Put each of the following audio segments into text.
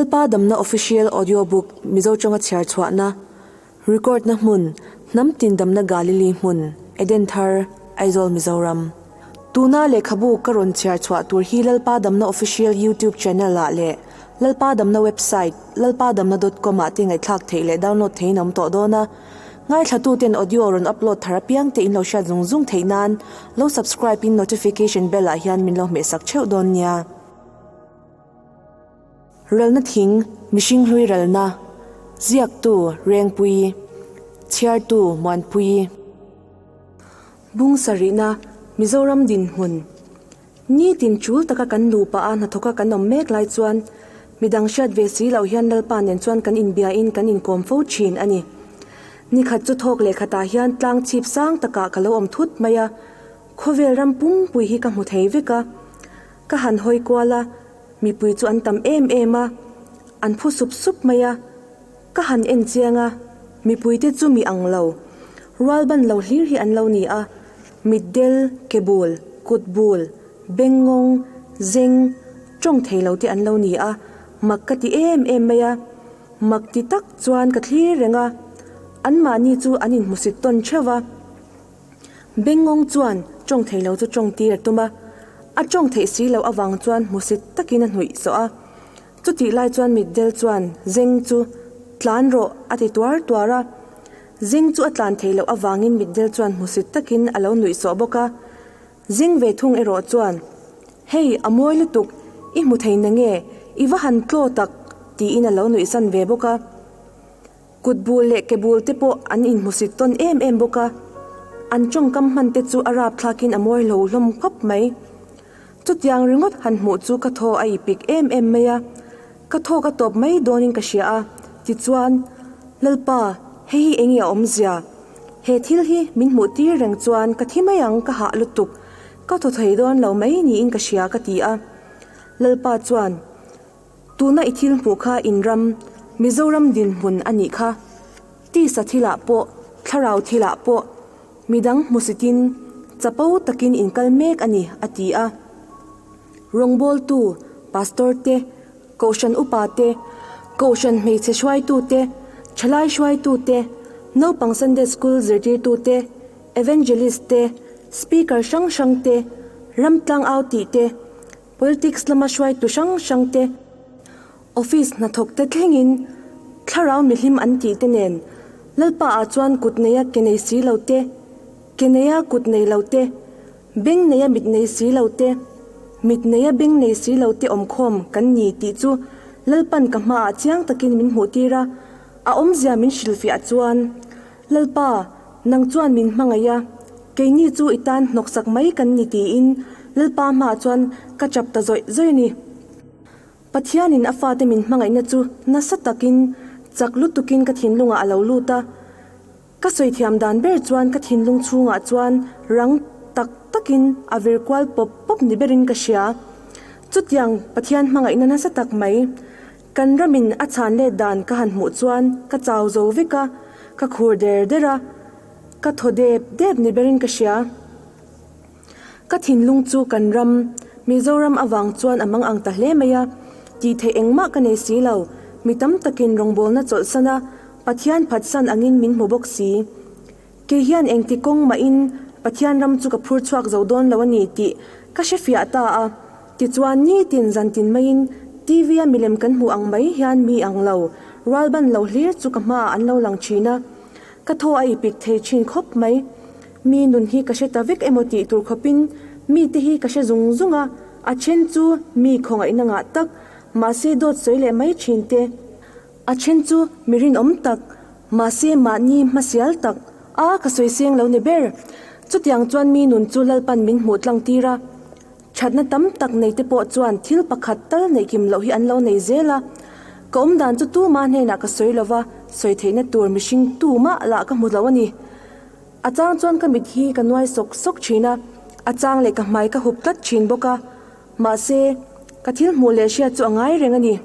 Lalpa Damna Official Audio Book Mizo tawnga chhiar chhuahna, Record na hmun, Hnam tin damna Galili hmun, Eden Thar, Aizawl Mizoram. Tuna lehkhabu ka rawn chhiar chhuah tur hi Lalpa Damna Official YouTube Channel ah leh Lalpa Damna Website lalpadamna dot com ah te ngaihthlak theih leh download theihin a awm tawh dawn a. Ngaithlatuten audio rawn upload thar apiang te in lo hriat zung zung theih nan lo subscribe in notification bell ah hian min lo hmehsak theuh dawn nia. Ralna thing, mihring hlui ralna, ziaktu Rengpuii, chhiartu Muanpuii. Bung sarihna, Mizoram dinhmun. Nitin tul taka kan nupa a hnathawka kan awm mek lai chuan midang hriat ve si loh hian Lalpa nen chuan kan inbiain kan inkawm fo thin a ni. Nikhat chu thawk leh khatah hian tlang chhip sang takah ka lo awm thut mai a, khawvel ram pumpui hi ka hmu thei vek a. Ka han hawi kual a, mipui chu an tam em em a, an phu sup sup mai a. Ka han en chiang a, mipuite chu mi ang lo, rual ban lo hlir hi an lo ni a, mitdel, ke bul, kut bul, bengngawng, zeng, tawng thei lo te an lo ni a, mak ka ti em em mai a, mak ti tak chuan ka thlir reng a, anmahni chu an inhmusit tawn theuh va. Bengngawng chuan tawng thei lo chu tawng tir a tum a, a tawng theih si loh avang chuan hmusit takin a hnuih sawh a. Chutih lai chuan mitdel chuan Zeng chu tlan rawh a ti tuar tuar a. Zeng chu a tlan theih loh avangin mitdel chuan hmusit takin a lo nuih sawh bawk a. Zeng ve thung erawh chuan, Hei, a mawi lutuk, i hmu thei na nge, i va han tlaw tak, tiin a lo nuih san ve bawk a. Kut bul leh ke bul te pawh an inhmusit tawn em em bawk a, an tawngkam hman te chu a rapthlakin a mawi hlo hlawm khawp mai. Chutiang ringawt han hmuh chu ka thaw a ipik em em mai a, ka thaw ka tawp mai dawnin ka hria a, tichuan, Lalpa, hei hi enge a awmzia? He thil hi min hmuh tir reng chuan ka thi mai ang ka hah lutuk, ka thaw thei dawn lo mai niin ka hria ka ti a. Lalpa chuan. Tuna i thil hmuh kha in ram, Mizoram dinhmun a nih kha. Tisa thilah pawh, thlarau thilah pawh, midang hmusitin, chapo takin in kal mek a ni, a ti a. Rawngbawltu, Pastor te, Kohhran upa te, Kohhran hmeichhe hruaitu te, thalai hruaitu te, naupang Sunday School zirtirtu te, Evangelist te, Speaker hrang hrang te, ramtlang au tih te, Politics lama hruaitu hrang hrang te, office hnathawk te thlengin thlarau mihlim an tih te nen Lalpa ah chuan kut neia ke nei si lo te, ke neia kut nei lo te, beng neia mit nei si lo te, mit neia beng nei si lo te awmkhawm kan ni tih chu Lalpan ka hmaah chiang takin min hmuh tir a, a awmzia min hrilhfiah chuan Lalpa, nang chuan min hmangaih a, keini chu i tan hnawksak mai kan ni tiin Lalpa hmaah chuan ka chap ta zawih zawih a ni. Pathianin a fate min hmangaihna chu nasa takin, chak lutukin ka thinlungah a lo lut a. Ka sawi thiam dan ber chuan ka thinlung chhungah chuan rang tak takin a vir kual pawp pawp ni berin ka hria. Chutiang Pathian hmangaihna nasa tak mai Kan ramin a chhan let dan ka han hmuh chuan ka chau zo vek a, ka khur der der a, ka thaw dep dep ni berin ka hria. Ka thinlung chu kan ram, Mizoram avang chuan a mang ang ta hle mai a, tih theih engmah ka nei si lo, mi tam takin rawngbawlna chawlhsan a, Pathian phatsan angin min hmu bawk si. Kei hian engti kawng mahin Pathian ram chu ka phur chhuak zo dawn lo a ni tih ka hre fiah ta a. Tichuan nitin zantin maiin TV a milem kan hmuh ang mai hian mi ang lo, rual ban lo hlir chu ka hmaah an lo lang thin a. Ka thaw a ipik thei thin khawp mai. Mi nun hi ka hre ta vek emaw tih tur khawpin mite hi ka hre zung zung a, a then chu mi khawngaihna ngah tak, mahse dawt sawi leh mai thin te. A then chu mi rinawm tak, mahse mahni hmasial tak a ka sawi seng lo ni ber. Chutiang chuan mi nun chu Lalpan min hmuh tlang tir a. Thatna tam tak nei te pawh chuan thil pakhat tal neih kim loh hi an lo nei zel a. Ka awm dan chu tuma hnenah ka sawi lo va, sawi theihna tur mihring tumah lah ka hmu lo a ni. A chang chuan ka mit hi ka nuai sawk sawk thin a, a chang leh ka hmai ka hup tlat thin bawk a. Mahse, ka thil hmuh leh hriat chu a ngai reng a ni.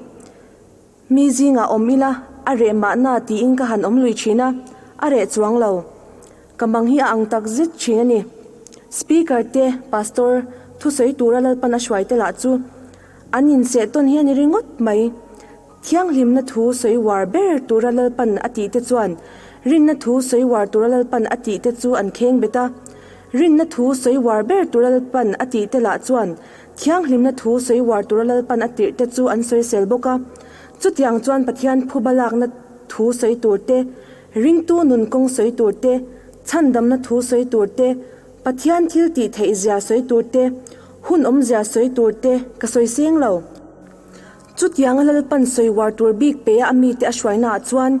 Mi zingah awm ila, a reh mahna tiin ka han awm lui thin a, a reh chuang lo. Ka mang hi a ang tak zet thin a ni. Speaker te, Pastor, thusawi tura Lalpan a hruai te lah chu an inseh tawn hi a ni ringawt mai. Thianghlimna thu sawi uar ber tura Lalpan a tihte chuan rinna thu sawi uar tura Lalpan a tihte chu an kheng bet a. Rinna thu sawi uar ber tura Lalpan a tihte lah chuan thianghlimna thu sawi uar tura Lalpan a tirhte chu an sawisel bawk a. Chutiang chuan Pathian phuba lakna thu sawi tur te, ringtu nun kawng sawi tur te, chhandamna thu sawi tur te, Pathian thil tih theih zia sawi tur te, hun awmzia sawi tur te ka sawi seng lo. Chutianga Lalpan sawi uar tur bik pe a mite a hruainaah chuan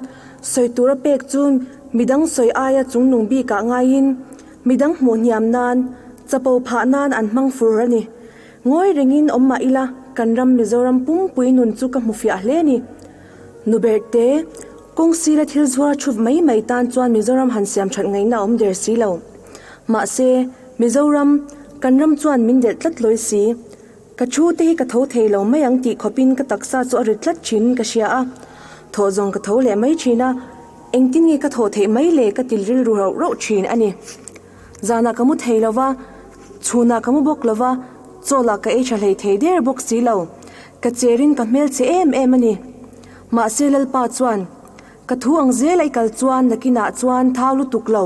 sawi tura pek chu midang sawi aia chungnung bikah ngaiin midang hmuh hniam nan, chapo phah nan an hmang fur a ni. Ngawi rengin awm mah ila kan ram Mizoram pumpui nun chu ka hmu fiah hle a ni. Nuberte, kawng sira thil zuar thu mai mai tan chuan Mizoram han siam that ngaihna a awm der si lo. Mahse, Mizoram, kan ram chuan min delh tlat lawi si. Ka thu te hi ka tho thei lo mai ang tih khawpin ka taksa chu a rit tlat thin ka hria a, thawh zawng ka tho leh mai thin a, engtin nge ka thawh theih mai le ka ti rilru rauh rauh thin a ni. Zanah ka mu thei lo va, chhunah ka mu bawk lo va, chaw lah ka ei tha hlei thei der bawk si lo, ka cherin ka hmelchhe em em a ni. Mahse Lalpa chuan, Ka thu ang zel a i kal chuan nakinah chuan thau lutuk lo,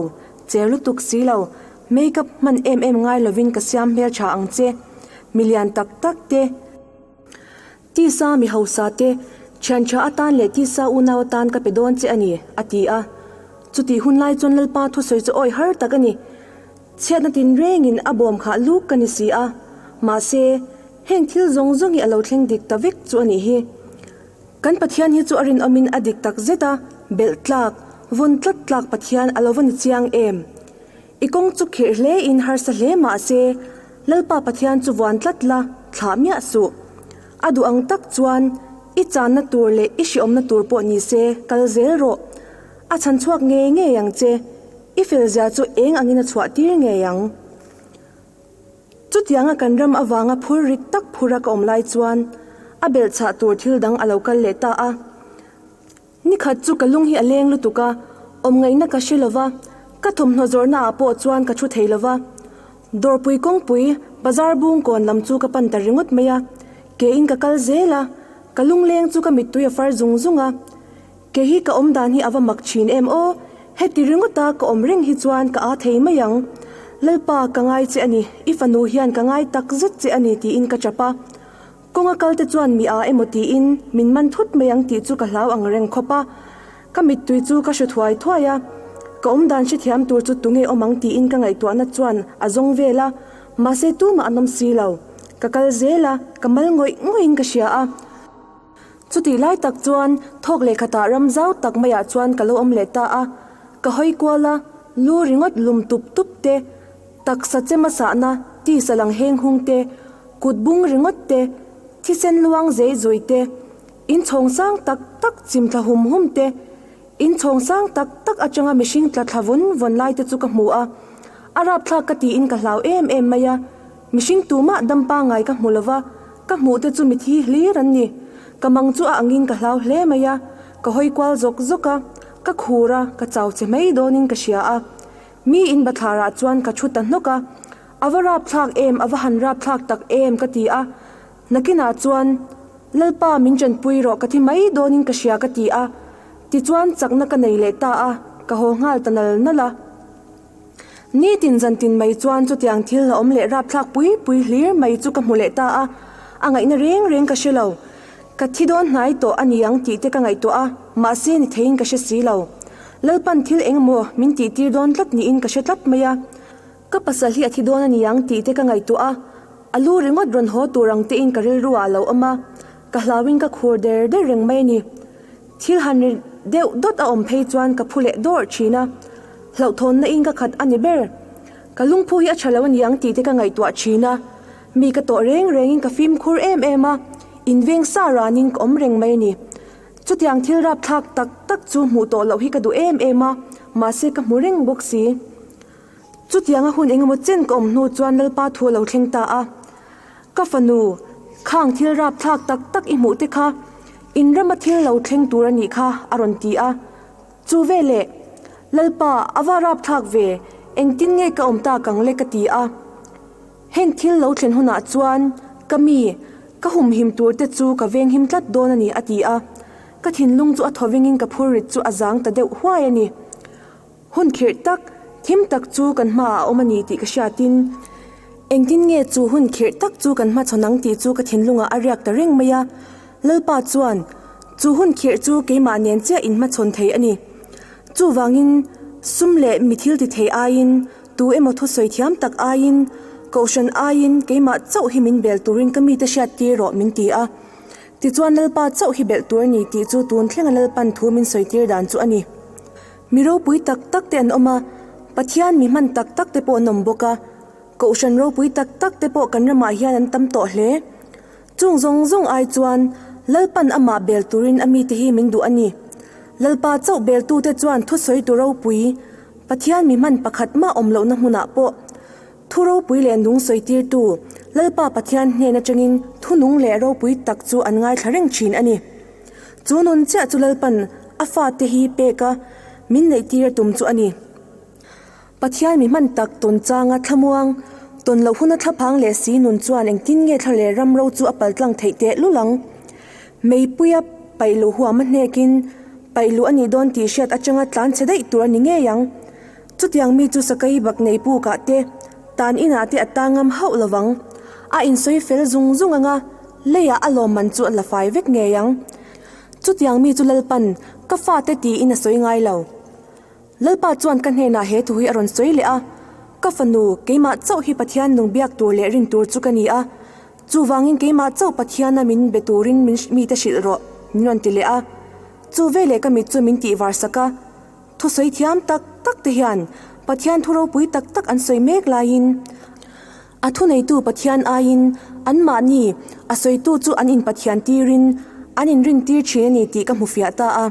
cher lutuk si lo, Make up hman em em ngai lovin ka siam hmeltha ang che, mi lian tak tak te, tisa mi hausa te, thian tha atan leh tisa unau atan ka pe dawn che a ni, a ti a. Chutih hun lai chuan Lalpa thusawi chu awi har tak a ni. Chhiatna tinrengin a bawm khah luk ka ni si a, mahse, heng thil zawng zawng hi a lo thleng dik ta vek chu a nih hi. Kan Pathian hi chu a rinawmin a dik tak zet a, belh tlak, vawn tlat tlak Pathian a lo va ni chiang em? I kawng chu khirh hle in harsa hle mah se, Lalpa Pathian chu vuan tlat la, thlah miah suh. A duh ang tak chuan i channa tur leh i hriawmna tur pawh ni se kal zel rawh. A chhan chhuak ngei ngei ang che. I felzia chu eng angin a chhuah tir ngei ang. Chutianga kan ram avanga phur rik tak phura ka awm lai chuan a belhchhah tur thil dang a lo kal leh ta a. Nikhat chu ka lung hi a leng lutuk a, awm ngaihna ka hre lova, ka thawmhnaw zawrhna ah pawh chuan ka thu thei lova. Dawrpui kawngpui, bazar bung kawn lam chu ka pan ta ringawt mai a, ke in ka kal zel a, ka lung leng chu ka mittui a far zung zung a. Ke hi ka awm dan hi a va mak thin em aw, heti ringawt a ka awm reng hi chuan ka aa thei mai ang. Lalpa, ka ngai che a ni, i fanu hian ka ngai tak zet che a ni tiin ka tap a. Kawnga kal te chuan mi aa emaw tiin min man thut mai ang tih chu ka hlau ang reng khawp a. Ka mittui chu ka hru thuai thuai a, ka awmdan hrethiam tur chu tunge awm ang tiin ka ngaihtuahna chuan a zawng vel a, mahse tumah an awm si lo. Ka kal zel a, ka mal ngawih ngawih in ka hria a. Chutih lai tak chuan thawk leh khatah ram zau tak maiah chuan ka lo awm leh ta a, ka hawi kual a, lu ringawt lum tup tup te, Taksa chema sahna, tisa lang heng hung te, kut bung ringawt te, thisen luang zei zui te, in chhawng sang tak tak chim thla hum hum te, in chhawng sang tak tak atanga mihring tla thla vawn vawn lai te chu ka hmu a. A rapthlak ka tiin ka hlau em em mai a. Mihring tumah dam pangngai ka hmu lova, ka hmuh te chu mithi hlir an ni. Ka mang chu a angin ka hlau hle mai a, ka hawi kual zawk zawk a, ka khur a, ka chau che mai dawnin ka hria a. Mi in bathlarah chuan ka thu ta hnawk a, A va rapthlak em, a va han rapthlak tak em ka ti a. Nakinah chuan, Lalpa min tanpui rawh ka thi mai dawnin ka hria ka ti a. Tichuan chakna ka nei leh ta a, ka haw nghal ta nal nal a. Nitin zantin mai chuan chutiang thil hlauhawm leh rapthlak pui pui hlir mai chu ka hmu leh ta a, a ngaihna reng reng ka hre lo. Ka thi dawn hnai tawh a ni ang tih te ka ngaihtuah a, mahse ni theiin ka hre si lo. Lalpan thil eng emaw min tih tir dawn tlat niin ka hre tlat mai a. Ka pasal hi a thi dawn a ni ang tih te ka ngaihtuah a, a lu ringawt rawn haw tur ang tein ka rilru ah a lo awm a, ka hlauin ka khur der der reng mai a ni. Thil han ri deuh dawt a awm phei chuan ka phu leh dawrh thin a, hlauhthawnna in ka khat a ni ber. Ka lungphu hi a tha lo a ni ang tih te ka ngaihtuah thin a, mi ka tawh reng rengin ka fimkhur em em a, inveng sa ranin ka awm reng mai a ni. Chutiang thil rapthlak tak tak chu hmuh tawh loh hi ka duh em em a, mahse ka hmu reng bawk si. Chutianga hun engemaw chen ka awm hnu chuan Lalpa thu a lo thleng ta a, Ka fanu, khang thil rapthlak tak tak i hmuh te kha in rama thil lo thleng tur a nih kha a rawn ti a. Chu veleh, Lalpa, a va rapthlak ve, engtin nge ka awm tak ang le ka ti a. Heng thil lo thlen hunah chuan ka mi, ka humhim tur te chu ka venghim tlat dawn a ni, a ti a. Ka thinlung chu a thawvingin ka phurrit chu a zang ta deuh huai a ni. Hun khirh tak, thim tak chu kan hmaah a awm a ni tih ka hriatin, engtin nge chu hun khirh tak chu kan hmachhawn ang tih chu ka thinlungah a riak ta reng mai a. Lalpa chuan, Chu hun khirh chu keimah nen chiah inhmachhawn thei a ni. Chuvangin, sum leh mi thil ti thei aiin, tu emaw thusawi thiam tak aiin, kohhran aiin keimah chauh hi min bel turin ka mite hriattir rawh min ti a. Tichuan Lalpa chauh hi belh tur a ni tih chu tun thlenga Lalpan thu min sawitir dan chu a ni. Mi ropui tak tak te an awm a, Pathian mi hman tak tak te pawh an awm bawk a, Kohhran ropui tak tak te pawh kan ramah hian an tam tawh hle. Chung zawng zawng ai chuan Lalpan amah bel turin a mite hi min duh a ni. Lalpa chauh beltute chuan thusawi tu ropui, Pathian mi hman pakhat mah awm lohna hmunah pawh Thu ropui leh nung sawitirtu Lalpa Pathian hnen atangin thu nung leh ropui tak chu an ngaithla reng thin a ni. Chu nun chiah chu Lalpan a fate hi pek a, min neihtir a tum chu a ni. Pathian mi hman tak tawn changa thlamuang, tawn loh huna thlaphang leh si nun chuan engtin nge thla leh ram ro chu a paltlang theih teh lul ang? Meipuia paih luh huam a hnekin paih luh a nih dawn tih hriat atanga tlan chhe daih tur a ni ngei ang. Chutiang mi chu Sakai bak nei pukah te, tan inah te a tang ngam hauh lo vang. A insawi fel zung zung ang a, leiah a lawmman chu a la fai vek ngei ang. Chutiang mi chu Lalpan, Ka fate tiin a sawi ngai lo. Lalpa chuan ka hnenah he thu hi a rawn sawi leh a, Ka fanu, keimah chauh hi Pathian nung biak tur leh rin tur chu ka ni a. Chuvangin keimah chauh Pathiana min be turin min mite hrilh rawh, min rawn ti leh a. Chu veleh ka mit chu min tihvar sak a. Thusawi thiam tak tak te hian Pathian thu ropui tak tak an sawi mek laiin a thuneitu Pathian aiin anmahni a sawitu chu an inpathian tirin an inrintir thin a ni tih ka hmu fiah ta a.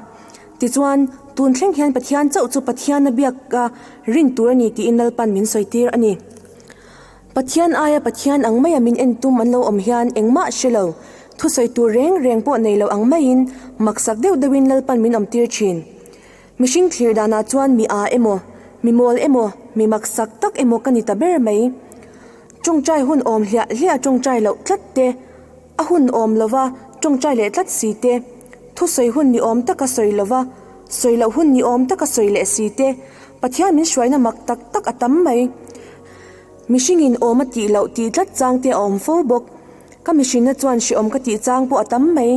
Tichuan, tun thleng hian Pathian chauh chu Pathiana biak a rin tur a ni tiin Lalpan min sawitir a ni. Pathian aia Pathian ang maia min en tum an lo awm hian engmah hre lo, thusawi tur reng reng pawh nei lo ang maiin maksak deuh deuhin Lalpan min awmtir thin. Mihring thlir danah chuan mi â emaw, mi mawl emaw, mi maksak tak emaw ka ni ta ber mai. Tawngtai hun awm hliah hliah tawngtai loh tlat te, a hun awm lova tawngtai leh tlat si te, thusawi hun ni awm taka sawi lova sawi loh hun ni awm taka sawi leh si te, Pathian min hruaina mak tak tak a tam mai. Mihringin awm a tih loh tih tlat chang te a awm fo bawk. Ka mihrinna chuan hrehawm ka tih chang pawh a tam mai.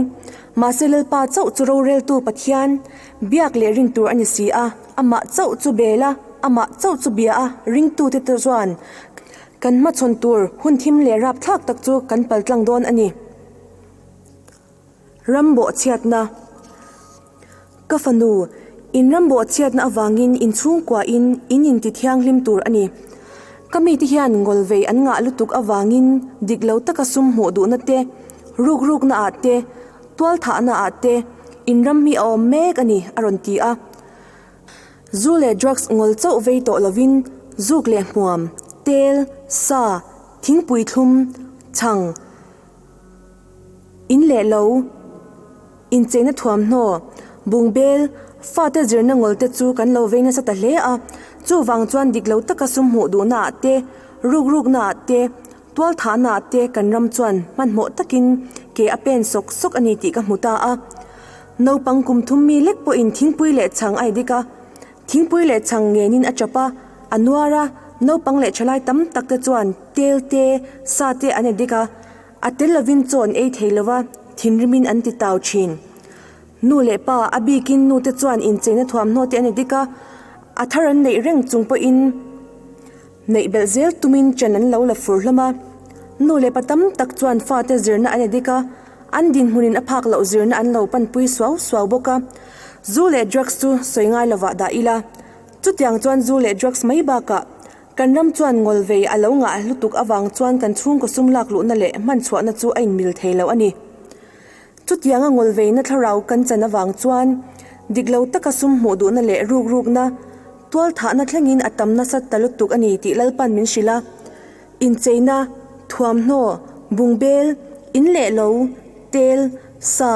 Mahse Lalpa chauh chu roreltu Pathian, biak leh rin tur a ni si a, amah chauh chu bel a, amah chauh chu bia a, ringtute te chuan kan hmachhawn tur hun thim leh rapthlak tak chu kan paltlang dawn a ni. Ram bawhchhiatna. Ka fanu, in ram bawhchhiatna avangin in chhungkuahin in inti thianghlim tur a ni. Ka mite hian ngawlvei an ngah lutuk avangin dik lo taka sum hmuh duhna te, rukrukna ah te, tualthahna ah te in ram hi a awm mek a ni, a rawn ti a. Zu leh drugs ngawl chauh vei tawh lovin zuk leh hmuam, tel, sa, thingpui thlum, chhang, In leh lo, incheina thuamhnaw, bungbel, fate zirna ngawl te chu kan lo vei nasa ta hle a, chuvang chuan dik lo taka sum hmuh duhna ah te, rukrukna ah te, tualthahna ah te kan ram chuan hmanhmawh takin ke a pen sawk sawk a ni tih ka hmu ta a. Naupang kum thum mi lek pawhin thingpui leh chhang a edik a, Thingpui leh chhang ngenin a chap a, a nuar a, naupang leh thalai tam tak te chuan tel te, sa te an edik a, a tel lovin chaw an ei thei lova, thinrimin an ti tau thin. Nu leh pa, a bikin nu te chuan incheina thuamhnaw te an edik a, a thar an neih reng chung pawhin neih belh zel tumin chan an lo la fur hlawm a. Nu leh pa tam tak chuan fate zirna an edik a, An dinhmunin a phak loh zirna an lo panpui suau suau bawk a, zu leh drugs chu sawi ngai lovah dah ila. Chutiang chuan zu leh drugs mai bakah kan ram chuan ngawlvei a lo ngah lutuk avang chuan kan chhungkaw sum lak luhna leh hman chhuahna chu a inmil thei lo a ni. Chutianga ngawlveina thlarau kan chan avang chuan dik lo taka sum hmuh duhna leh rukrukna, tualthahna thlengin a tam nasa ta lutuk a ni tih Lalpan min hrilh a. Incheina, thuamhnaw, bungbel, in leh lo, tel, sa,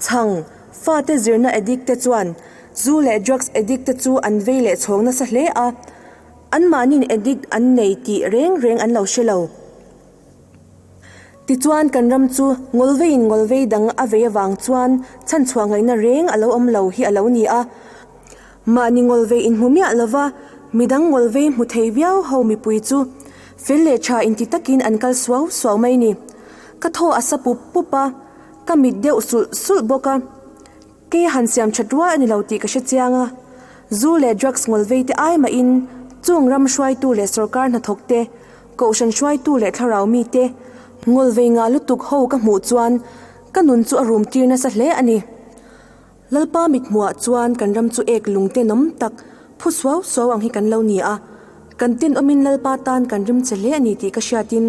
chhang, fate zirna addict te chuan zu leh drugs addict te chu an vei leh chhawng nasa hle a, anmahniin addict an nei tih reng reng an lo hre lo. Tichuan kan ram chu ngawlveiin ngawlvei dang a vei avang chuan chhanchhuah ngaihna reng a lo awm lo hi a lo ni a. Mahni ngawlvei inhmu miah lova midang ngawlvei hmu thei viau ho mipui chu fel leh tha inti takin an kal suau suau mai ni. Ka thaw a sa pup pup a, ka mit deuh sulh sulh bawk a. Kei han siam that rual a ni lo tih ka hre chiang a, zu leh drugs ngawlvei te ai mahin chung ram hruaitu leh sorkar hnathawk te, kohhran hruaitu leh thlarau mi te ngawlvei ngah lutuk ho ka hmuh chuan ka nun chu a rum tir nasa hle a ni. Lalpa mithmuhah chuan kan ram chu ek lung tenawm tak phu suau suau ang hi kan lo ni a, kan tenawmin Lalpa tan kan rim che hle a ni tih ka hriatin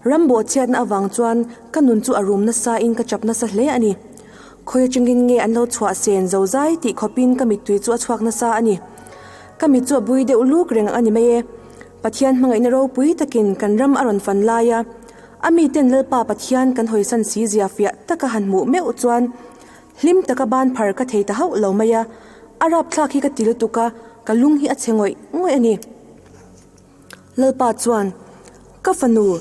ram bawhchhiatna avang chuan ka nun chu a rum nasa in ka chap nasa hle a ni. Khawi atangin nge an lo chhuah sen zozai tih khawpin ka mittui chu a chhuak nasa a ni. Ka mit chu a bui deuh luk reng a ni mai e. Pathian hmangaihna ropui takin kan ram a rawn fan lai a, a miten Lalpa Pathian kan hawisan si zia fiah taka han hmuh meuh chuan hlim taka ban phar ka thei ta hauh lo mai a, a rapthlak hi ka ti lutuk a, ka lung hi a chhe ngawih ngawih a ni. Lalpa chuan, Ka fanu,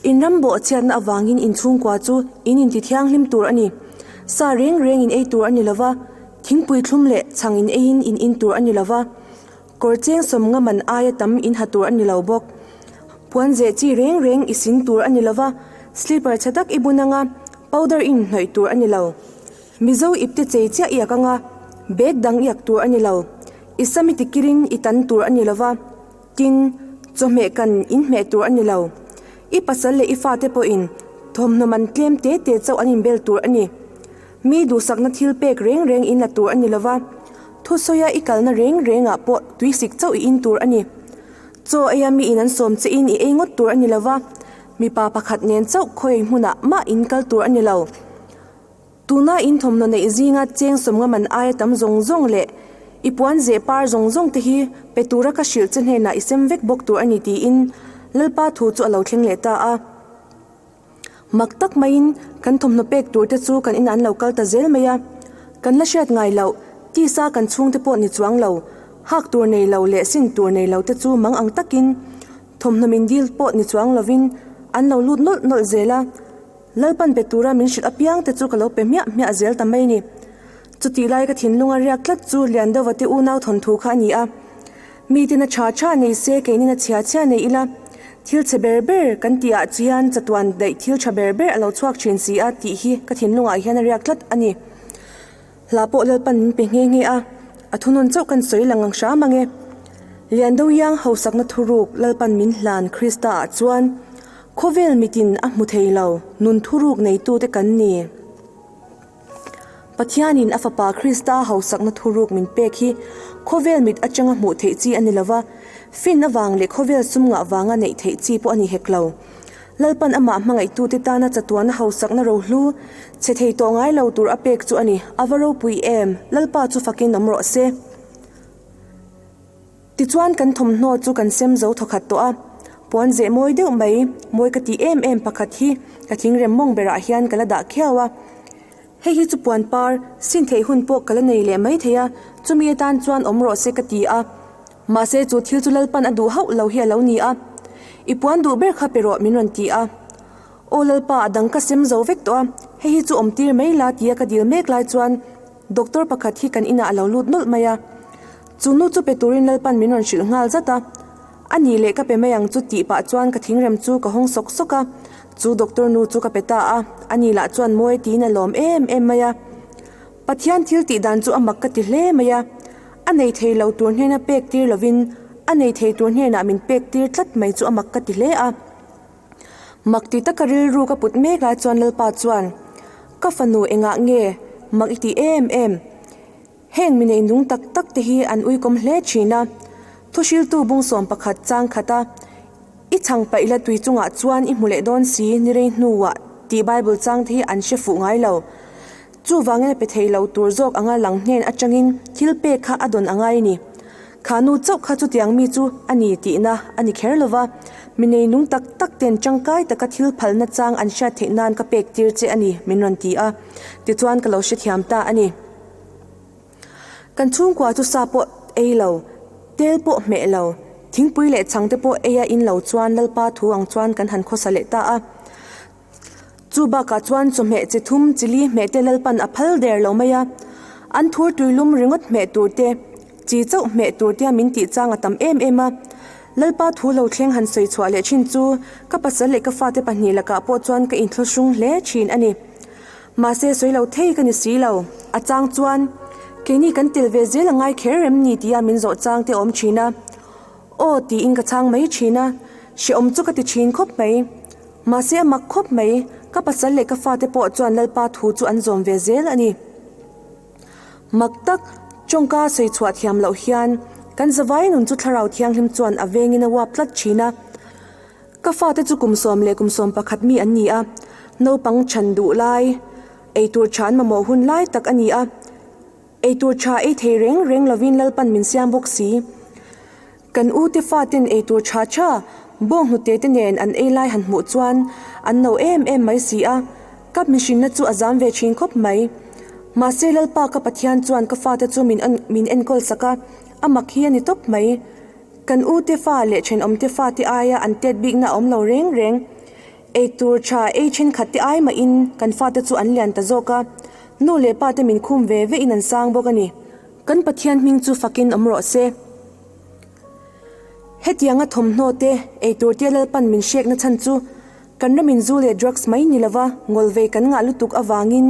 in ram bawh chhiatna avangin in chhungkua chu in inti thianghlim tur a ni. Sa reng reng in ei tur a ni lo va, thingpui thlum leh chhang in eiin in in tur a ni lo va, kawr cheng sawm nga man aia tam in ha tur a ni lo bawk. Puan zeh chi reng reng i sin tur a ni lo va, slipper chhe tak i bun anga powder i inhnawih tur a ni lo. Mizo ipte chei chiah i ak anga, bag dang i ak tur a ni lo. I sam i tikirin i tan tur a ni lo va, tin, chawhmeh kan inhmeh tur a ni lo. I pasal leh i fate pawhin thawmhnaw man tlem te te chauh an inbel tur a ni. Mi duhsakna thil pek reng reng in la tur a ni lo va, thusawia i kalna reng rengah pawh tuisik chauh i in tur a ni. Chaw eia mi in an sawm che in i ei ngawt tur a ni lo va, mipa pakhat nen chauh khawi hmunah mah in kal tur a ni lo. Tuna in thawmhnaw neih zinga cheng sawmnga man aia tam zawng zawng leh i puan zeh par zawng zawng te hi pe tura ka hrilh che hnenah i sem vek bawk tur a ni tiin Lalpa thu chu a lo thleng leh ta a. Mak tak maiin kan thawmhnaw pek tur te chu kan inah an lo kal ta zel mai a, kan la hriat ngai loh, tisa kan chhungte pawh ni chuang lo, hak tur nei lo leh sin tur nei lo te chu mang ang takin thawmhnaw min dil pawh ni chuang lovin an lo lut nawlh nawlh zel a. Lalpan pe tura min hrilh apiang te chu ka lo pe hmiah hmiah zel ta mai ni. Chutih lai ka thinlung a riak tlat chu Liandova te unau thawnthu kha a ni a. Mi tina tha tha nei se keinin a chhia chhia nei ila, thil chhe ber ber kan tih ah chuan chatuan daih thil tha ber ber a lo chhuak thin si a tih hi ka thinlungah hian a riak tlat a ni. Hla pawh Lalpan min pe nghe nghe a, a thunawn chauh kan sawi lang ang hram ang e. Lian do iang hausakna thuruk Lalpan min hlan Krista ah chuan khawvel mitin a hmu thei lo nun thuruk neitute kan ni. Pathianin a fapa Krista hausakna thuruk min pek hi khawvel mit atanga hmuh theih chi a ni lova, fin avang leh khawvel sum ngah vanga neih theih chi pawh a ni hek lo. Lalpan amah hmangaihtute tana chatuana hausakna rohlu chhe thei tawh ngai lo tur a pek chu a ni. A va ropui em! Lalpa chu fakin awm rawh se. Tichuan kan thawmhnaw chu kan sem zo thawkhat tawh a, puan zeh mawi deuh mai, mawi ka tih em em pakhat hi ka thingrem mawng berah hian ka la dah khiau a. Hei hi chu puan par sin theih hun pawh ka la nei leh mai thei a, chumi atan chuan awm rawh se ka ti a. Mahse chu thil chu Lalpan a duh hauh lo hi a lo ni a, I puan duh ber kha pe rawh min rawn ti a. Aw Lalpa a dang ka sem zo vek tawh a, hei hi chu awm tir mai la tia ka dil mek lai chuan doctor pakhat hi kan inah a lo lut nawlh mai a. Chu nu chu pe turin Lalpan min rawn hrilh nghal zat a. A nih leh ka pe mai ang chu tih pah chuan ka thingrem chu ka hawng sawk sawk a, chu doctor nu chu ka pe ta a, ani lah chuan mawi tiin a lawm em em mai a. Pathian thil tih dan chu a mak ka ti hle mai a, a nei thei lo tur hnena pek tir lovin a nei thei tur hnenah min pek tir tlat mai chu a mak ka ti hle a. Mak ti taka rilru ka put mek lai chuan Lalpa chuan, Ka fanu engah nge mak i tih em em? Heng mi nei nung tak tak te hi an uikawm hle thin a, thuhriltu bungsawm pakhat chang khat a, I chhang paih la tui chungah chuan i hmu leh dawn si ni rei hnuah tih Bible chang te hi an hre fuh ngai lo. Chuvangin a pe thei lo tur zawk anga lang hnen atangin thil pek kha a dawn a ngai a ni. Kha nu chauh kha chutiang mi chu a ni tihna a ni kher lova, mi nei nung tak tak ten tangkai taka thil phalna chang an hriat theih nan ka pek tir che a ni min rawn ti a, tichuan ka lo hrethiam ta a ni. Kan chhungkua chu sa pawh ei lo, tel pawh hmeh lo, thingpui leh chhangte pawh eia in lo chuan Lalpa thu ang chuan kan han khawsa leh ta a. Chu bakah chuan chawhmeh chi thum chi li hmeh te Lalpan a phal der lo mai a, an thur tuilum ringawt hmeh tur te, chi chauh hmeh tur tia min tih chang a tam em em a. Lalpa thu lo thleng han sawi chhuah leh thin chu ka pasal leh ka fate pahnih lakah pawh chuan ka inthlawhrung hle thin a ni. Mahse sawi lo thei ka ni si lo, a chang chuan keini kan tel ve zel a ngai kher rem ni tia min zawh chang te awm thin a. Aw tiin ka chhang mai thin a, hrehawm chu ka ti thin khawp mai. Mahse a mak khawp mai, ka pasal leh ka fate pawh chuan Lalpa thu chu an zawm ve zel a ni. Mak tak, tawngka sawi chhuah thiam loh hian kan zavai nun chu Thlarau Thianghlim chuan a vengin a uap tlat thin a. Ka fate chu kum sawm leh kum sawm pakhat mi an ni a, naupang chhan duh lai, eitur tha an mamawh hun lai tak a ni a. Eitur tha ei thei reng reng lovin Lalpan min siam bawk si. Kan u te faten eitur tha tha bawnghnute te nen an ei lai han hmuh chuan an no em em mai si a, ka mihrinna chu a zam ve thin khawp mai. Mahse Lalpa ka Pathian chuan ka fate chu min min enkawl sak a, a mak hi a ni tawp mai. Kan u te fa leh thenawm te fate aia an tet bikna a awm lo reng reng. Eitur tha ei thenkhat te ai mahin kan fate chu an lian ta zawk a, nu leh pa te min khum ve ve in an sang bawk a ni. Kan Pathian hming chu fakin awm rawh se. Hetianga thawmhnaw te, eitur te Lalpan min hrekna chhan chu kan ramin zu leh drugs mai ni lova ngawlvei kan ngah lutuk avangin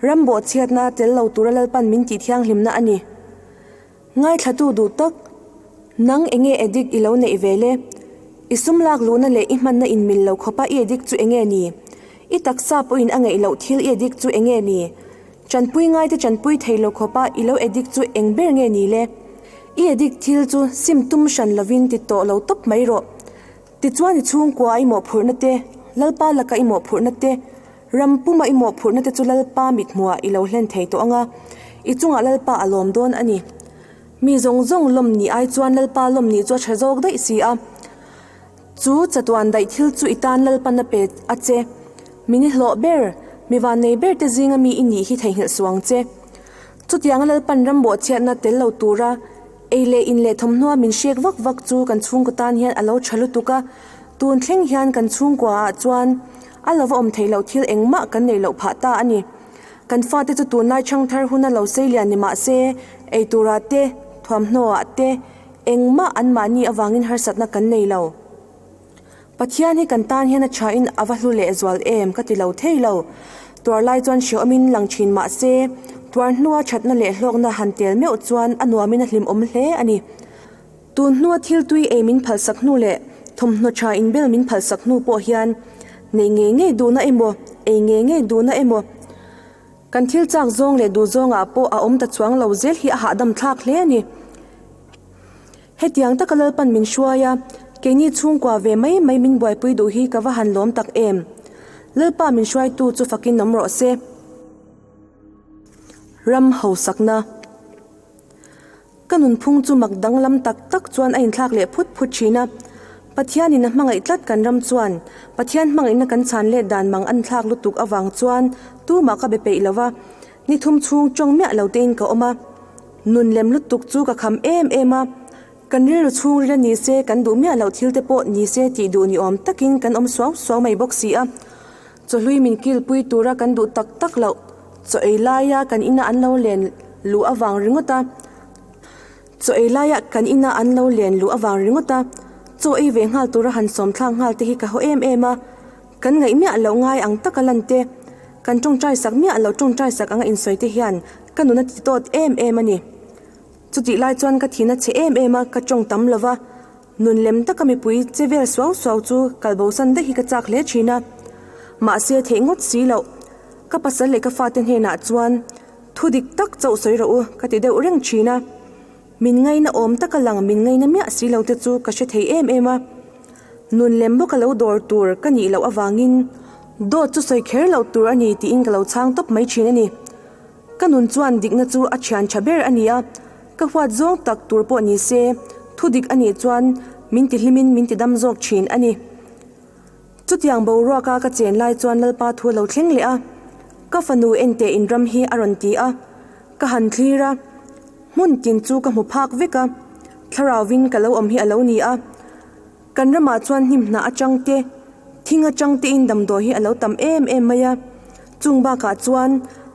ram bawhchhiatna tel lo tura Lalpan min tih thianghlimna a ni. Ngaithlatu duh tak, nang enge addict i lo neih ve le? I sum lak luhna leh i hmanna inmil lo khawpa i addict chu enge ni? I taksa pawhin a ngeih loh thil i addict chu enge ni? Chanpui ngaite chanpui thei lo khawpa i lo addict chu eng ber nge ni le? I addict thil chu sim tum hran lovin ti tawh lo tawp mai rawh. Tichuan i chhungkua i mawhphurhna te, Lalpa laka i mawhphurhna te, ram puma i mawhphurhna te chu Lalpa mithmuhah i lo hlen thei tawh ang a, i chungah Lalpa a lawm dawn a ni. Mi zawng zawng lawm nih ai chuan Lalpa lawm nih chu a tha zawk daih si a. Chu chatuan daih thil chu i tan Lalpan a pe a che. Mi ni hlawh ber, mi vannei ber te zinga mi i nih hi theihnghilh suh ang che. Chutianga Lalpan ram bawhchhiatna tel lo tura ei leh in leh thawmhnaw min hrek vak vak chu kan chhungkaw tan hian a lo tha lutuk a, tun thleng hian kan chhungkua ah chuan a lova awm theih loh thil engmah kan neih loh phah ta a ni. Kan fate chu tunlai chhangthar huna lo sei lian ni mah se, ei turah te, thuamhnaw ah te, Engmah anmahni avangin harsatna kan nei lo. Pathian hi kan tan hian a thain a va hlu leh zual em ka ti lo thei lo. Tuar lai chuan hrehawmin lang thin mah se, tuar hnua thatna leh hlawkna han tel meuh chuan a nuamin a hlimawm hle a ni. Tun hnua thil tui ei min phalsak hnu leh thawmhnaw tha inbel min phalsak hnu pawh hian nei ngei ngei duhna emaw, ei ngei ngei duhna emaw, Kan thil chak zawng leh duh zawngah pawh a awm ta chuang lo zel hi a hahdam thlak hle a ni. Hetiang taka Lalpan min hruai a, keini chhungkua ve mai mai min buaipui duh hi ka va han lawm tak em. Lalpa min hruaitu chu fakin awm rawh se. Ram hausakna. Ka nunphung chu mak danglam tak tak chuan a inthlak leh phut phut thin a. Pathianin a hmangaih tlat kan ram chuan Pathian hmangaihna kan chhan let dan mang an thlak lutuk avang chuan tumah ka be peih lo va, ni thum chhung tawng miah lo tein ka awm a. Nun lem lutuk chu ka kham em em a, kan rilru chhungril a ni se kan duh miah loh thil te pawh ni se tih duh ni awm takin kan awm suau suau mai bawk si a. Chawhlui min kilpui tura kan duh tak tak loh chaw ei laia kan ina an lo len luh avang ringawt a, chaw ei laia kan ina an lo len luh avang ringawt a, chaw ei ve nghal tura han sawm thlak nghal te hi ka haw em em a, kan ngaih miah loh ngai ang taka lan te, kan tawngtai sak miah loh tawngtai sak anga insawi te hian ka nun a ti tawt em em a ni. Chutih lai chuan ka thihna chhe em em a, ka tawng tam lova, Nun lem taka mipui che vel suau suau chu kalbosan daih hi ka chak hle thin a. Mahse theih ngawt si loh. Ka pasal leh ka fate hnenah chuan thu dik tak chauh sawi rawh u ka ti deuh reng thin a. Min ngaina awm taka lang min ngaina miah si lo te chu ka hre thei em em a. Nun lem bawk a lo dawr tur ka nih loh avangin dawt chu sawi kher loh tur a ni tiin ka lo chhang tawp mai thin a ni. Ka nun chuan dikna chu a thian tha ber a ni a, ka huat zawng tak tur pawh ni se, thu dik a nih chuan min ti hlimin min ti dam zawk thin a ni. Chutiang boruaka ka chen lai chuan Lalpa thu a lo thleng leh a, ka fanu enteh in ram hi a rawn ti a, ka han thlir a, hmun tin chu ka hmu phak vek a, thlarauvin ka lo awm hi a lo ni a. Kan ramah chuan hnim hnah atang te, Thing atang tein damdawi hi a lo tam em em mai a, chung bakah chuan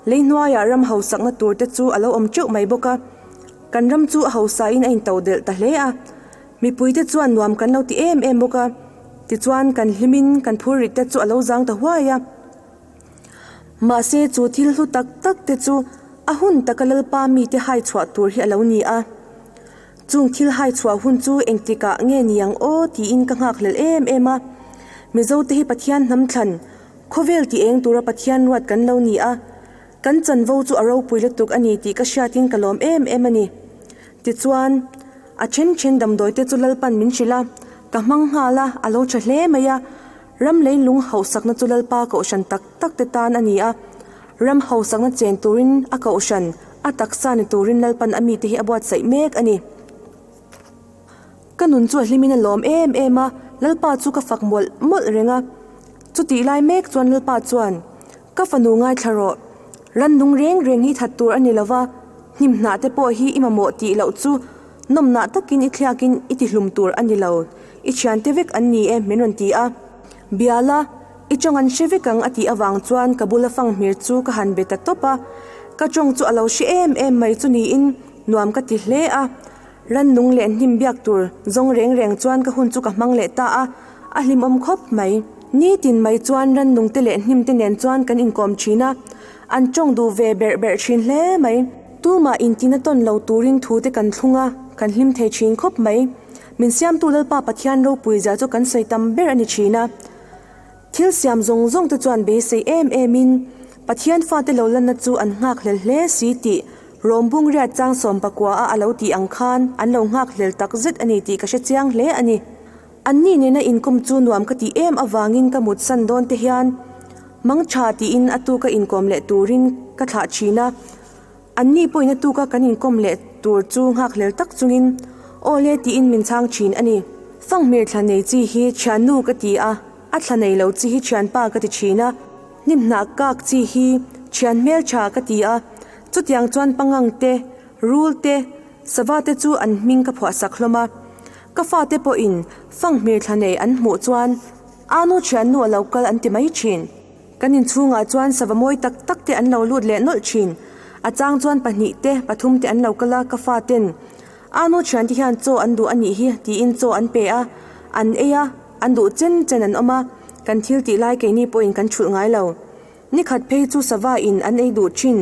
lei hnuaiah ram hausakna tur te chu a lo awm teuh mai bawk a. Kan ram chu a hausain a intodelh ta hle a, mipuite chuan nuam kan lo ti em em bawk a, tichuan kan hlimin kan phurrit te chu a lo zang ta huai a. Mahse chu thil hlu tak tak te chu a hun taka Lalpa mite hai chhuah tur hi a lo ni a. Chung thil hai chhuah hun chu engtikah nge ni ang aw tiin ka nghakhlel em em a. Mizote hi Pathian hnam thlan, khawvel ti eng tura Pathian ruat kan lo ni a. Kan chanvo chu a ropui lutuk a ni tih ka hriatin ka lawm em em a ni. Tichuan, a then then damdawi te chu Lalpan min hrilh a, ka hmang nghal a, a lo tha hle mai a. Ram leilung hauhsakna chu Lalpa kohhran tak tak te tan a ni a. Ram hausakna chen turin a kohhran, a taksa ni turin Lalpan a mite hi a buatsaih mek a ni. Ka nun chu a hlimin a lawm em em a, Lalpa chu ka fak mawlh mawlh reng a. Chutih lai mek chuan Lalpa chuan, Ka fanu ngaithla rawh, rannung reng reng hi that tur a ni lova, hnimhnah te pawh hi i mamawh tih loh chu nawmnah takin i thliakin i tihlum tur a ni lo, i thiante vek an ni e min rawn ti a. Biala, i tawng an hre vek ang a tih avang chuan ka bula fanghmir chu ka han be ta tawp a, ka tawng chu a lo hre em em mai chu niin nuam ka ti hle a, rannung leh hnim biak tur zawng reng reng chuan ka hun chu ka hmang leh ta a, a hlimawm khawp mai. Nitin mai chuan rannung te leh hnim te nen chuan kan inkawm thin a, an tawng duh ve berh berh thin hle mai. Tumah intina tawn lo turin thu te kan thlung a, kan hlim thei thin khawp mai. Min siamtu Lalpa Pathian ropui zia chu kan sawi tam ber a ni thin a. Thil siam zawng zawng te chuan beisei em em in Pathian fate lo lanna chu an nghak hlel hle si tih Rawmbung riat chang sawmpakua a a lo tih ang khan an lo nghak hlel tak zet a ni tih ka hre chiang hle a ni. Anni nena inkawm chu nuam ka tih em avangin ka mutsan dawn te hian mangtha tiin a tuka inkawm leh turin ka thlah thin a. Anni pawhin a tuka kan inkawm leh tur chu nghakhlel tak chungin aw le tiin min chhang thin a ni. Fanghmir thla nei chi hi thiannu ka ti a, a thla nei lo chi hi thianpa ka ti thin a, hnimhnah kak chi hi thian hmeltha ka ti a, chutiang chuan pangang te, rul te, sava te chu an hming ka phuahsak hlawm a. Ka fate pawhin fanghmir thla nei an hmuh chuan Anu thiannu a lo kal an ti mai thin. Kan inchhungah chuan sava mawi tak tak te an lo lut leh nawlh thin. A chang chuan pahnih te, pathum te an lo kal a, ka fa ten, Anu thiante hian chaw an duh a nih hi, tiin chaw an pe a, an ei a, an duh chen chen an awm a, kan thil tih lai keini pawhin kan thulh ngai lo. Nikhat phei chu sava in an ei duh thin,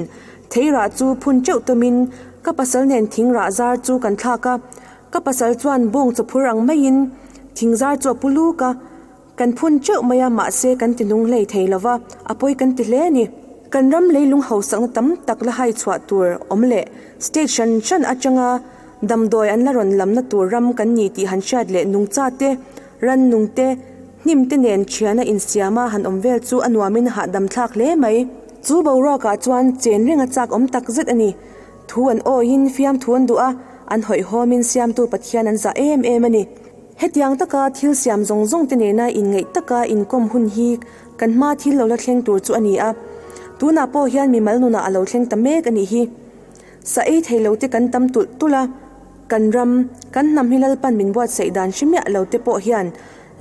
theirah chu phun teuh tawmin ka pasal nen thing rah zar chu kan thlak a, ka pasal chuan bawng chawphur ang maiin thing zar chu a pu luk a, Kan phun teuh mai a, mahse kan ti nung hlei thei lova, a pawi kan ti hle a ni. Kan ram leilung hausakna tam tak la hai chhuah tur awm leh state hran hran atanga damdawi an la rawn lamna tur ram kan ni tih han hriat leh nungcha te, rannung te, hnim te nen thiana insiama han awm vel chu a nuamin a hahdam thlak hle mai. Chu boruakah chuan chen reng a chak awm tak zet a ni. Thu an awiin fiamthu an duh a, an hawihhawmin siamtu Pathian an zah em em a ni. Hetiang taka thil siam zawng zawng te nena inngeih taka inkawm hun hi kan hma thil lo la thleng tur chu a ni a, tunah pawh hian mimal nunah a lo thleng ta mek a nih hi. Sa ei thei lo te kan tam tulh tulh a, kan ram, kan hnam hi Lalpan min buatsaih dan hre miah lo te pawh hian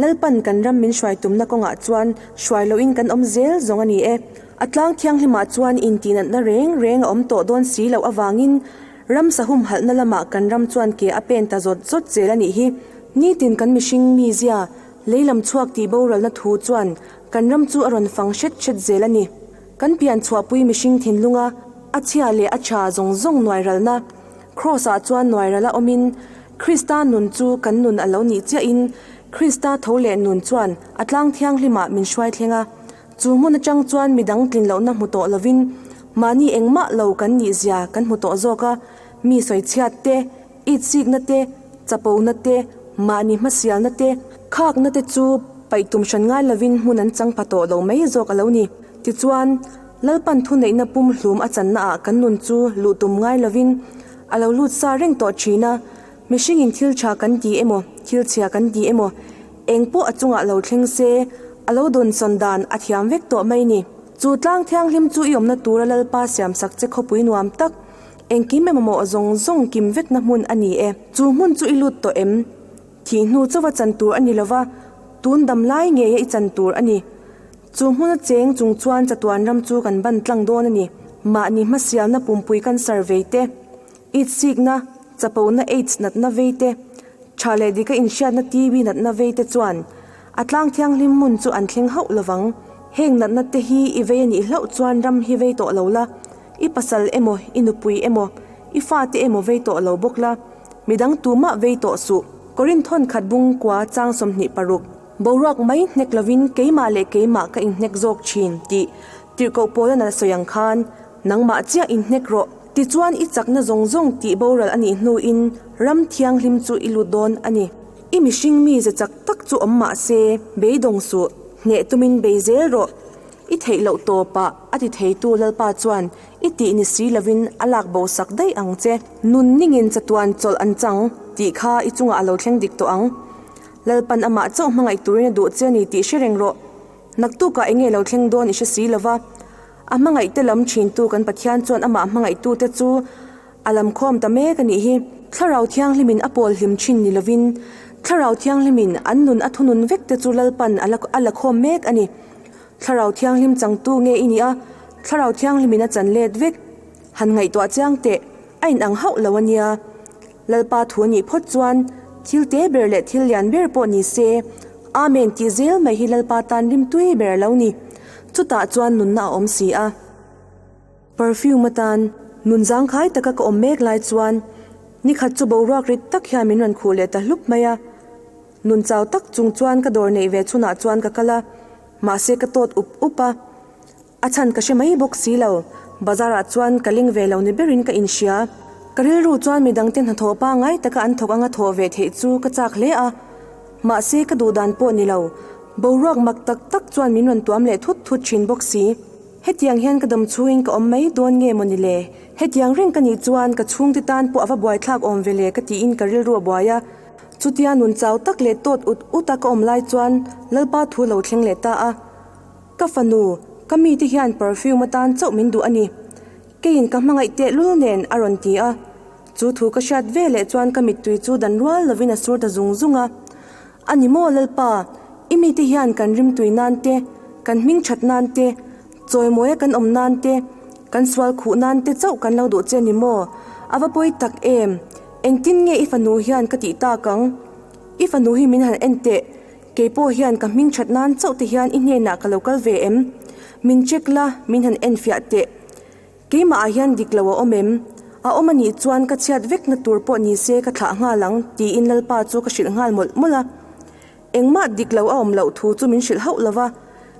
Lalpan kan ram min hruai tumna kawngah chuan hruai loin kan awm zel zawng a ni e. A tlang thianghlimah chuan intihnatna reng reng a awm tawh dawn si loh avangin Ramsa humhalhna lamah kan ram chuan ke a pen ta zawt zawt zel a nih hi. Nitin kan mihring mizia, lei lam chhuak tih boralna thu chuan kan ram chu a rawn fang hret hret zel a ni. Kan pian chhuahpui mihring thinlunga a chhia leh a tha zawng zawng nuairalna Kraws-ah chuan nuairala awmin Krista nun chu kan nun a lo nih chiahin Krista tho leh nun chuan a tlang thianghlimah min hruai thleng a. Chu hmun atang chuan midang tlin lohna hmu tawh lovin mahni engmah lo kan nih zia kan hmu tawh zawk a, mi sawichhiat te, itsikna te, chapona te, mahni hmasialna te, khakna te chu paih tum hran ngai lovin hmun an chang pha tawh lo mai zawk a lo ni. Tichuan, Lalpan thuneihna pum hlum a channa ah kan nun chu luh tum ngai lovin a lo lut sa reng tawh thin a, Mihringin thil tha kan ti emaw, thil chhia kan ti emaw, eng pawh a chungah lo thleng se, a lo dawnsawn dan a thiam vek tawh mai ni. Chu tlang thianghlim chu i awmna tura Lalpa siamsak che khawpui nuam tak, engkim emaw mawh zawng zawng kim vekna hmun a ni e. Chu hmun chu i lut tawh em? Thih hnu chauha chan tur a ni lova. Tun dam lai ngeia i chan tur a ni. Chu hmuna cheng chung chuan chatuan ram chu kan ban tlang dawn a ni. Mahni hmasialna pumpui cancer vei te, itsikna, chapona aids natna vei te, tha leh dika inhriatna TB natna vei te chuan a tlang thianghlim hmun chu an thleng hauh lovang. Heng natna te hi i vei a nih hlauh chuan ram hi vei tawh lo la, i pasal emaw, i nupui emaw, i fate emaw vei tawh lo bawk la, midang tumah vei tawh suh. Korinth hawn khat bung kua chang 26. Boruak mai hnek lovin keimah leh keimah ka inhnek zawk thin tih tirhkoh Paula'n a sawi ang khan, nangmah chiah inhnek rawh. Tichuan i chakna zawng zawng tih boral a nih hnuin ram thianghlim chu i lut dawn a ni. I mihring mi ze chak tak chu awm mah se, beidawng suh, hneh tumin bei zel rawh. I theih loh tawpah a ti theitu Lalpa chuan i tih ni si lovin a lak bo sak daih ang che. Nun ningin chatuan chawlh an chang tih kha i chungah a lo thleng dik tawh ang. Lalpan amah chauh hmangaih turin a duh che a ni tih hre reng rawh. Naktukah eng nge lo thleng dawn i hre si lova. A hmangaihte lam thintu kan Pathian chuan amah hmangaihtute chu a lam khawm ta mek a nih hi. Thlarau Thianghlimin a pawl hlim thin ni lovin, Thlarau Thianghlimin an nun a thunun vek te chu Lalpan a la a la khawm mek a ni. Thlarau Thianghlim changtu nge i nih a, Thlarau Thianghlimin a chan let vek. Han ngaihtuah chiang teh, a inang hauh lo a nia. Lalpa thu a nih phawt chuan thil te ber leh thil lian ber pawh ni se, Amen tih zel mai hi Lalpa tan rimtui ber a lo ni. Chutah chuan nunna a awm si a. Perfume atan nun zangkhai taka ka awm mek lai chuan nikhat chu boruak rit tak hian min rawn khuh leh ta hlup mai a. Nun chau tak chung chuan ka dawr neih ve chhunah chuan ka kal a, mahse ka tawt up up a. A chhan ka hre mai bawk si lo. Bazar ah chuan ka ling ve lo ni berin ka inhria. Ka rilru chuan midangte hnathawh pangngai taka an thawk anga thawh ve theih chu ka chak hle a. Mahse ka duh dan pawh ni lo. Boruak mak tak tak chuan min rawn tuam leh thut thut thin bawk si. Hetiang hian ka dam chhungin ka awm mai dawn nge maw ni le? Hetiang reng ka nih chuan ka chhungte tan pawh a va buaithlak awm ve le ka tiin ka rilru a buai a. Chutia nun chau tak leh tawt ut ut a ka awm lai chuan Lalpa thu lo thleng leh ta a. Ka fanu, ka mite hian perfume atan chauh min duh a ni. Keiin ka hmangaih tehlul nen a rawn ti a. Chu thu ka hriat ve leh chuan ka mittui chu dan rual lovin a sur ta zung zung a. A ni maw Lalpa, i mite hian kan rimtui nan te, kan hming that nan te, chawimawia kan awm nan te, kan sual khuh nan te chauh kan lo duh che a ni maw? A va pawi tak em! Engtin nge i fanu hian ka tih tak ang? I fanu hi min han en teh. Kei pawh hian ka hming that nan chauh te hian i hnenah ka lo kal ve em? Min check la, min han en fiah teh. Keimah ah hian dik lo a awm em? A awm a nih chuan ka chhiat vekna tur pawh ni se ka thlah nghal ang tiin Lalpa chu ka hrilh nghal mawlh mawlh a. Engmah dik lo a awm loh thu chu min hrilh hauh lo va.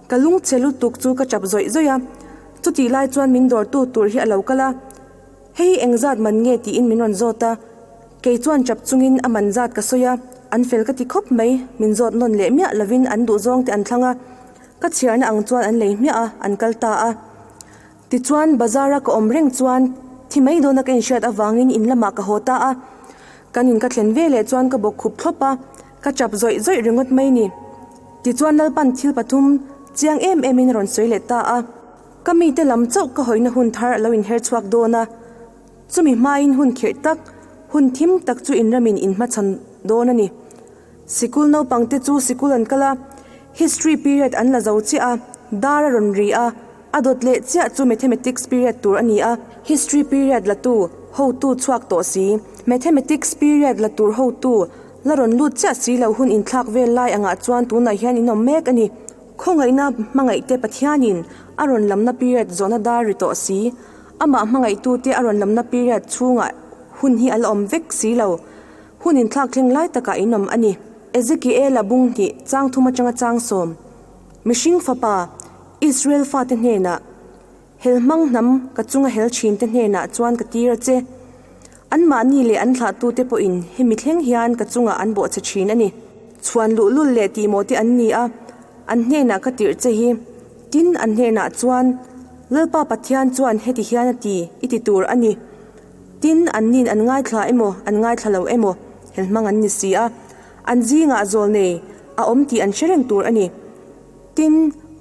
Ka lungchhe lutuk chu ka chap zawih zawih a. Chutih lai chuan min dawrtu tur hi a lo kal a. Hei engzat man nge tiin min rawn zawt a, kei chuan chap chungin a man zat ka sawi a, an fel ka ti khawp mai, min zawt nawn leh miah lovin an duh zawng te an thlang a, ka chhiarna ang chuan an lei hmiah a, an kal ta a. Tichuan bazar a ka awm reng chuan thi mai dawna ka inhriat avangin in lamah ka haw ta a, kan in ka thlen ve leh chuan ka bawk khup thlawp a, ka chap zawih zawih ringawt mai ni. Tichuan Lalpan thil pathum chiang em em in a rawn sawi leh ta a. Ka mite lam chauh ka hawina hun thar a lo inher chhuak dawn a, chumi hmain hun khirh tak, hun thim tak chu inramin inhmachhawn dawn a ni. Sikul naupangte chu sikul an kal a, History period an la zo chiah a, dar a rawn ri a, a dawt leh chiah chu Mathematics period tur a ni a, History period la tu hotu chhuak tawh si, Mathematics period la tur hotu la rawn lut chiah si lo hun inthlak vel lai angah chuan tunah hian in awm mek a ni. Khawngaihna hmangaihte Pathianin a rawn lamna period zawhna dar ri tawh si. Amah hmangaihtute a rawn lamna period chhungah hun hi a la awm vek si lo. Hun inthlak thleng lai takah in awm a ni. Ezekiela bung hnih chang thum atanga chang sawm. Mihring fapa, Israel fate hnenah, Hel hmang hnam ka chunga hel thinte hnenah chuan ka tir a che. Anmahni leh an thlahtute pawhin hemi thleng hian ka chungah an bawhchhe thin a ni. Chhuan luhlul leh tihmawh te an ni a, an hnenah ka tirh che hi. Tin, an hnenah chuan, Lalpa Pathian chuan heti hian a ti, i ti tur a ni. Tin, anni'n an ngaithla emaw, an ngaithla lo emaw, hel hmang an ni si a. An zingah zawlnei a awm tih an hre reng tur a ni. Tin,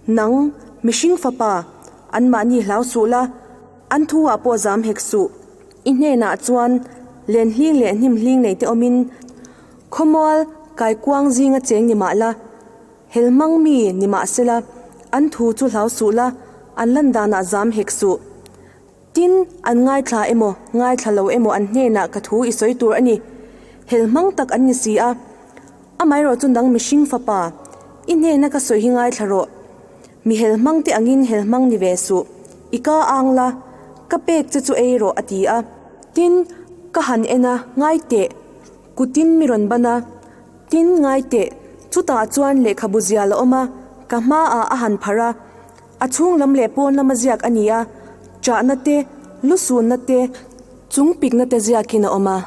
nang, mihring fapa, anmahni hlau suh la, an thu-ah pawh zam hek suh. I hnenah chuan len hling leh hnim hling nei te awmin khawmual kaikuang zinga cheng ni mah la. Helhmang mi ni mahsela, an thu chu hlau suh la, an lan danah zam hek suh. Tin, an ngaithla emaw, ngaithla lo emaw an hnenah ka thu i sawi tur a ni. Helhmang tak an ni si a. Amaherawh chu nang mihring fapa, i hnena ka sawi hi ngaithla rawh. Mi helhmang te angin helhmang ni ve suh. I ka ang la, ka pek che chu ei rawh a ti a. Tin, ka han en a, ngai teh. Kutin mi rawn ban a. Tin, ngai teh. Chutah chuan lehkhabu zial a awm a, ka hmaah a han pharh a. A chhung lam leh pawn lama ziak a ni a, chahna te, lusunna te, chung pikna te ziakin a awm a.